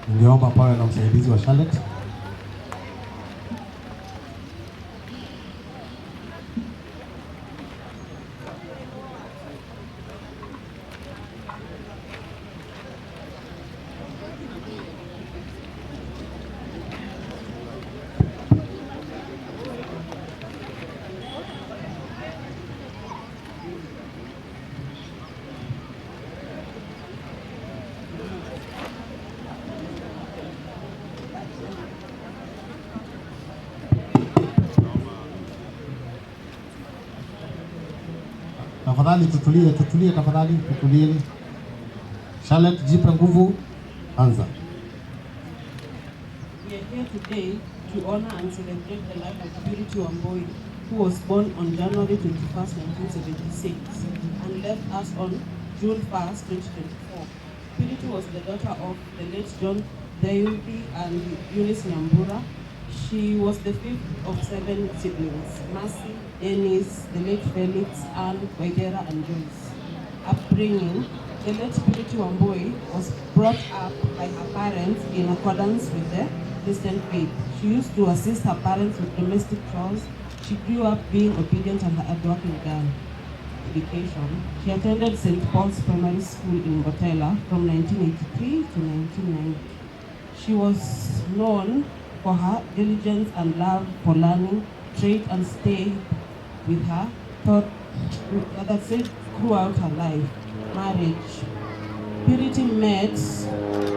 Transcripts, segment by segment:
Ningeomba pawe na msaidizi wa Charlotte. Tafadhali tutulie, tutulie tafadhali, tutulie. Charlotte, jipe nguvu, anza. We are here today to honor and celebrate the life of Purity Wambui, who was born on January 21st, 1976, and left us on June 1st, 2024. Purity was the daughter of the late John Dayuki and Eunice Nyambura. She was the fifth of seven siblings: Mercy, Dennis, the late Felix, Anne, Waithera, and Joyce. Upbringing: the late Purity Wambui was brought up by her parents in accordance with the Christian faith. She used to assist her parents with domestic chores. She grew up being obedient and hardworking girl. Education: she attended St. Paul's Primary School in Mbotela from 1983 to 1990. She was known for her diligence and love for learning, trait and stayed with her thought that stayed throughout her life. Marriage: Purity met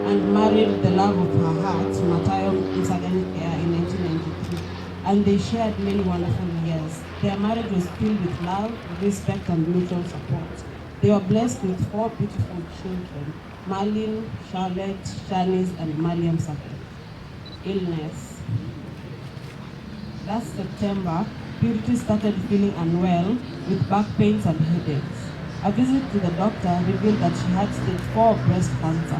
and married the love of her heart, Matayo Msagani Kea, in 1993, and they shared many wonderful years. Their marriage was filled with love, respect, and mutual support. They were blessed with four beautiful children: Marlene, Charlotte, Shanice, and Maliam Msagani. Illness. Last September, Purity started feeling unwell with back pains and headaches. A visit to the doctor revealed that she had stage 4 breast cancer.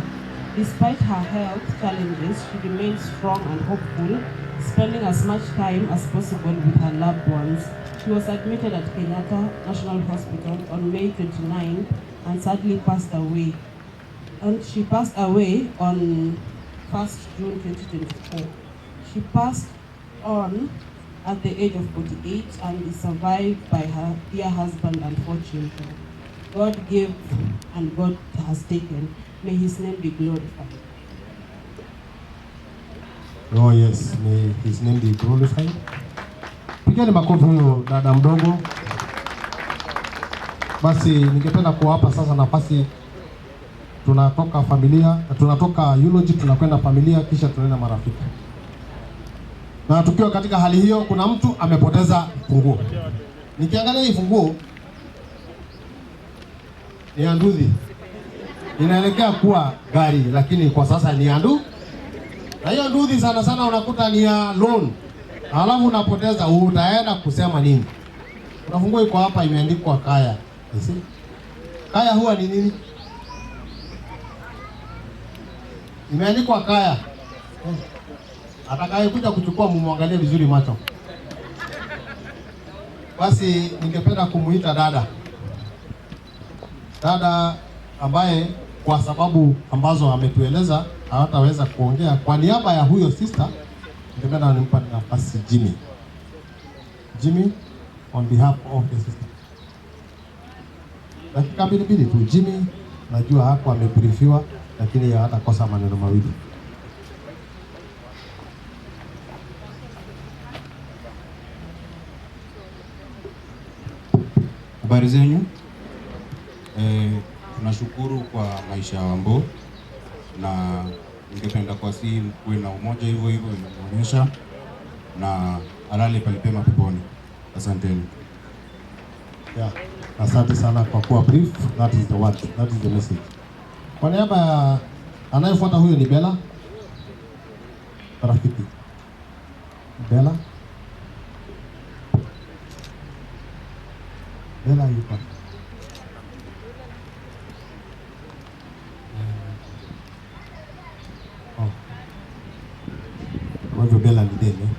Despite her health challenges, she remained strong and hopeful, spending as much time as possible with her loved ones. She was admitted at Kenyatta National Hospital on May 29th and sadly passed away. And she passed away on 1st June 2024. She passed on at the age of 48 and is survived by her dear husband and 4 children. God gave and God has taken. May his name be glorified. Oh yes, may his name be glorified. Pigeni makofi huyo dada mdogo. Basi ningependa kuwapa sasa nafasi, tunatoka familia, tunatoka eulogy tunakwenda familia, kisha tunaenda marafiki. Na tukiwa katika hali hiyo, kuna mtu amepoteza funguo. Nikiangalia hii funguo ni ya nduthi, inaelekea kuwa gari, lakini kwa sasa ni ya ndu. Na hiyo nduthi sana sana unakuta ni ya loan, alafu unapoteza, utaenda kusema nini? Kuna funguo iko hapa imeandikwa Kaya. You see? Kaya huwa ni nini? Imeandikwa Kaya. Atakayekuja kuchukua mumwangalie vizuri macho. Basi ningependa kumuita dada. Dada ambaye kwa sababu ambazo ametueleza hawataweza kuongea, kwa niaba ya huyo sister ningependa nimpa nafasi Jimmy. Jimmy on behalf of the sister. Dakika mbili mbili tu. Jimmy najua hapo amebriefiwa, lakini hatakosa maneno mawili. Habari zenyu. Tunashukuru kwa maisha ya Wambo na ningependa kuwasihi mkuwe na umoja hivyo hivyo inaonyesha, na alale palipema peponi. Asanteni. Yeah. Asante sana kwa kuwa brief. That is the word. That is the message. Kwa niaba ya anayefuata huyo ni Bella. Rafiki. Bella. Bella yuko. Oh. Kwa hivyo Bella ni demu.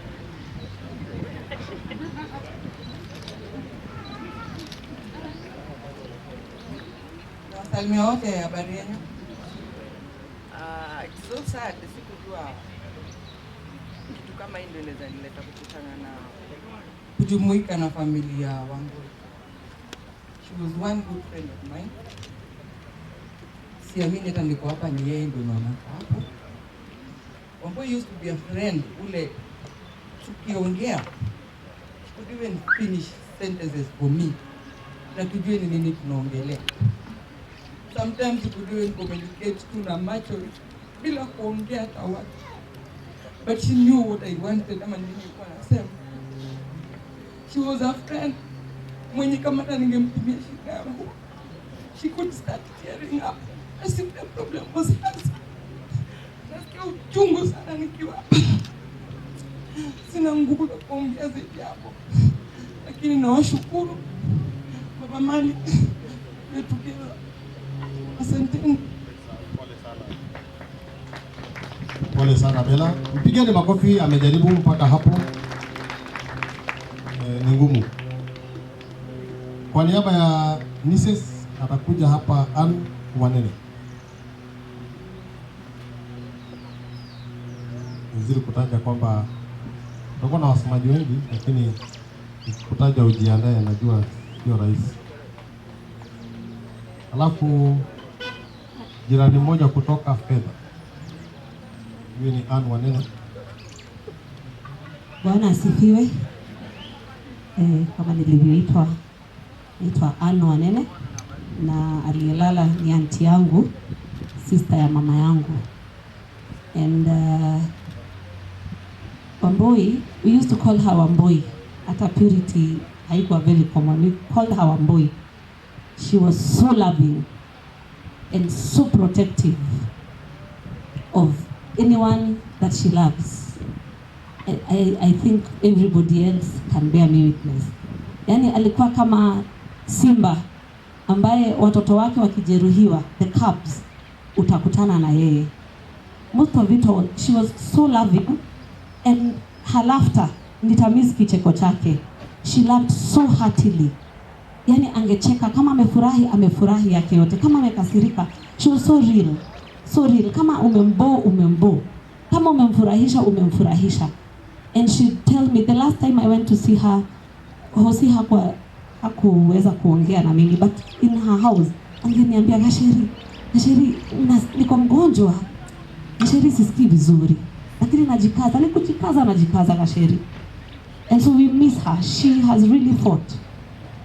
Wasalimia wote, habari yenu? It's so sad, sikujua kitu kama hii ndio inaweza nileta kukutana na kujumuika na familia wangu. She was one good friend of mine. Siamini hata niko hapa ni yeye ndio naona hapo. Wambui used to be a friend ule tukiongea, she could even finish sentences for me na tujue ni nini tunaongelea. Sometimes we could even communicate tu na macho bila kuongea hata watu, but she knew what I wanted ama nini nilikuwa nasema. She was a friend mwenye kama hata ningemtumia shida yangu, she could start tearing up as if the problem was hers. Nasikia uchungu sana nikiwa hapa, sina nguvu za kuongea zaidi hapo, lakini nawashukuru Baba Mali, we're together. Asanteni. Pole sana Bella, mpigeni makofi, amejaribu mpaka hapo. Ni ngumu. Kwa niaba ya Mrs. atakuja hapa Ann Wanene. Nizidi kutaja kwamba tutakuwa na wasemaji wengi, lakini kutaja ujiandae, najua sio rahisi. Alafu jirani mmoja kutoka fedha, huyu ni Ann Wanene. Bwana asifiwe. Kama nilivyoitwa, naitwa Ann Wanene na aliyelala ni auntie yangu, sister ya mama yangu. And Wambui, we used to call her Wambui. Hata Purity haikuwa very common. We called her Wambui. She was so loving and so protective of anyone that she loves. I think everybody else can bear me witness. Yaani alikuwa kama simba ambaye watoto wake wakijeruhiwa, the cubs, utakutana na yeye. Most of it all, she was so loving and her laughter, nitamiss kicheko chake. She laughed so heartily. Yaani angecheka kama amefurahi, amefurahi yake yote. Kama amekasirika, she was so real. So real. Kama umembore, umembore. Kama umemfurahisha, umemfurahisha. And she'd tell me the last time I went to see her, Hosi hakuweza kuongea na mimi, but in her house angeniambia, Gasheri, Gasheri, niko mgonjwa. Gasheri, sisikii vizuri. Lakini najikaza, ni kujikaza, najikaza Gasheri. And so we miss her. She has really fought.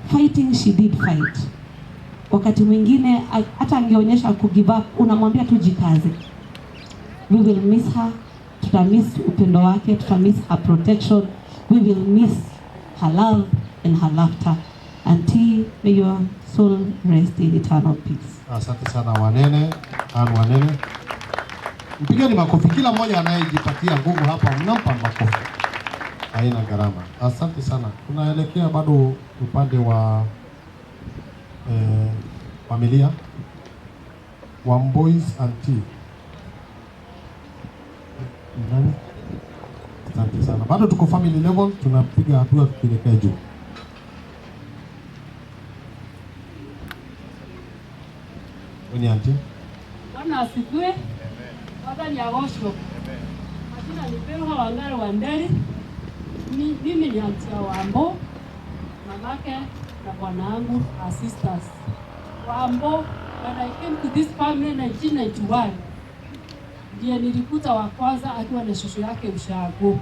Fighting, she did fight. Wakati mwingine hata angeonyesha ku give up, unamwambia tu jikaze. We will miss her. Tutamiss upendo wake, tutamiss her protection. We will miss her love and her laughter. Auntie, may your soul rest in eternal peace. Asante sana Wanene, Ann Wanene. Mpigeni makofi kila mmoja anayejipatia nguvu hapa, mnampa makofi. Haina gharama. Asante sana. Tunaelekea bado upande wa familia Wambui's auntie. Nani? Asante sana. Bado tuko family level, tunapiga hatua tukielekea juu. Wewe ni auntie? Bwana asifiwe. Baba ni agocwo. Majina ni Pelha Wangari Wanderi. Mimi ni auntie ya Wambo, mamake na bwana wangu are sisters. Wambo, when I came to this family in 1991, ndiye nilikuta wa kwanza akiwa na shushu yake ushago.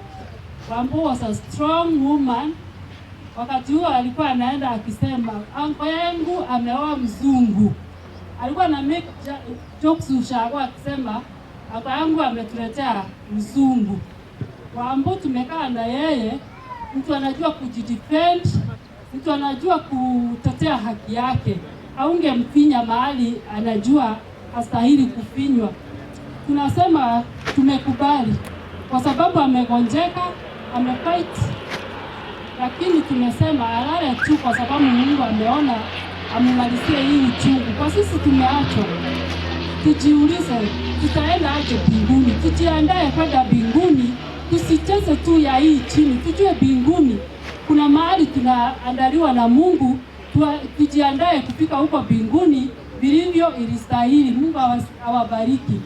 Wambo was a strong woman. Wakati huo alikuwa anaenda akisema, uncle yangu ameoa mzungu. Alikuwa na make jokes ushago akisema, baba yangu ametuletea mzungu. Wambo tumekaa na yeye, mtu anajua kujidefend, mtu anajua kutetea haki yake. Haungemfinya mahali anajua hastahili kufinywa. Tunasema tumekubali kwa sababu amegonjeka, amefight, lakini tumesema alale tu kwa sababu Mungu ameona amemalizie hii uchungu. Kwa sisi tumeachwa, tujiulize tutaenda aje mbinguni, tujiandae kwenda mbinguni, tusicheze tu ya hii chini, tujue mbinguni kuna mahali tunaandaliwa na Mungu, tujiandae kufika huko mbinguni vilivyo ilistahili. Mungu awabariki.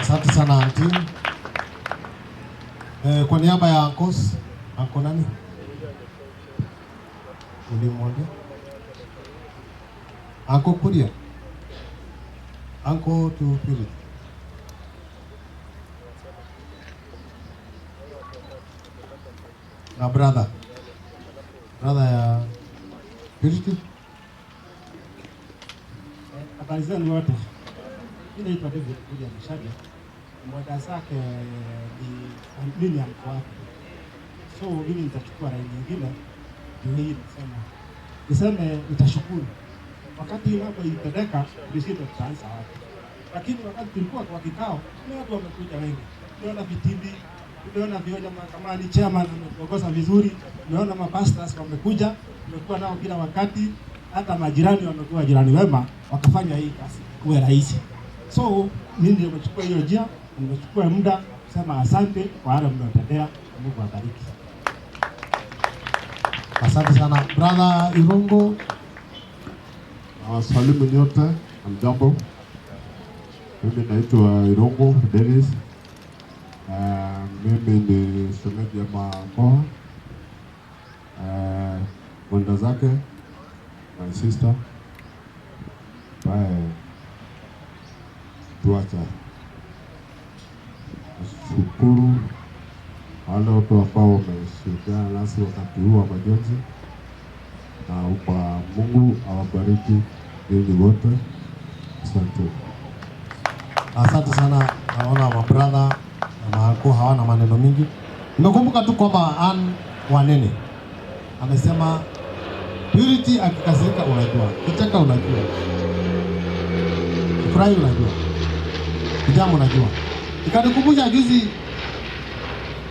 Asante sana, auntie. Kwa niaba ya uncles, uncle nani? Ulimwambia? Uncle Kuria. Uncle to Purity. Na brother. Brother ya Purity. Habari zenu wote. Mimi naitwa David Kuria Macharia. Mwenda zake ni mimi uncle wake. So mimi nitachukua line nyingine juu hii niseme nitashukuru. Wakati mambo ilitendeka tulishindwa tutaanza wapi. Lakini wakati tulikuwa kwa kikao, ni watu wamekuja wengi. Tumeona vitimbi, tumeona vioja mahakamani, chairman ametuongoza vizuri, tumeona mapastors wamekuja, tumekuwa nao kila wakati, hata majirani wamekuwa jirani wema, wakafanya hii kazi kuwe rahisi. So mimi ndio nimechukua hiyo njia, nimechukua muda kusema asante kwa wale mliotendea. Mungu awabariki. Asante sana, Brother Irungu. Nawasalimu nyote, hamjambo. Mimi naitwa Irungu Dennis. Mimi ni shemeji ya Makoha. Mwenda zake my sister ambaye tuacha. Shukuru wale watu ambao wameshirikiana nasi wakati huu wa majonzi, na kwa Mungu awabariki ninyi wote. Asante. Asante sana. Naona mabrother na mauncle hawana maneno mingi. Nimekumbuka tu kwamba Ann Wanene amesema Purity akikasirika unajua, kicheka unajua, kifurahi unajua, kijamu unajua. Ikanikumbusha juzi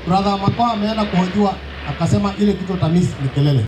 brother Makoha ameenda kuhojiwa, akasema ile kitu utamiss ni kelele.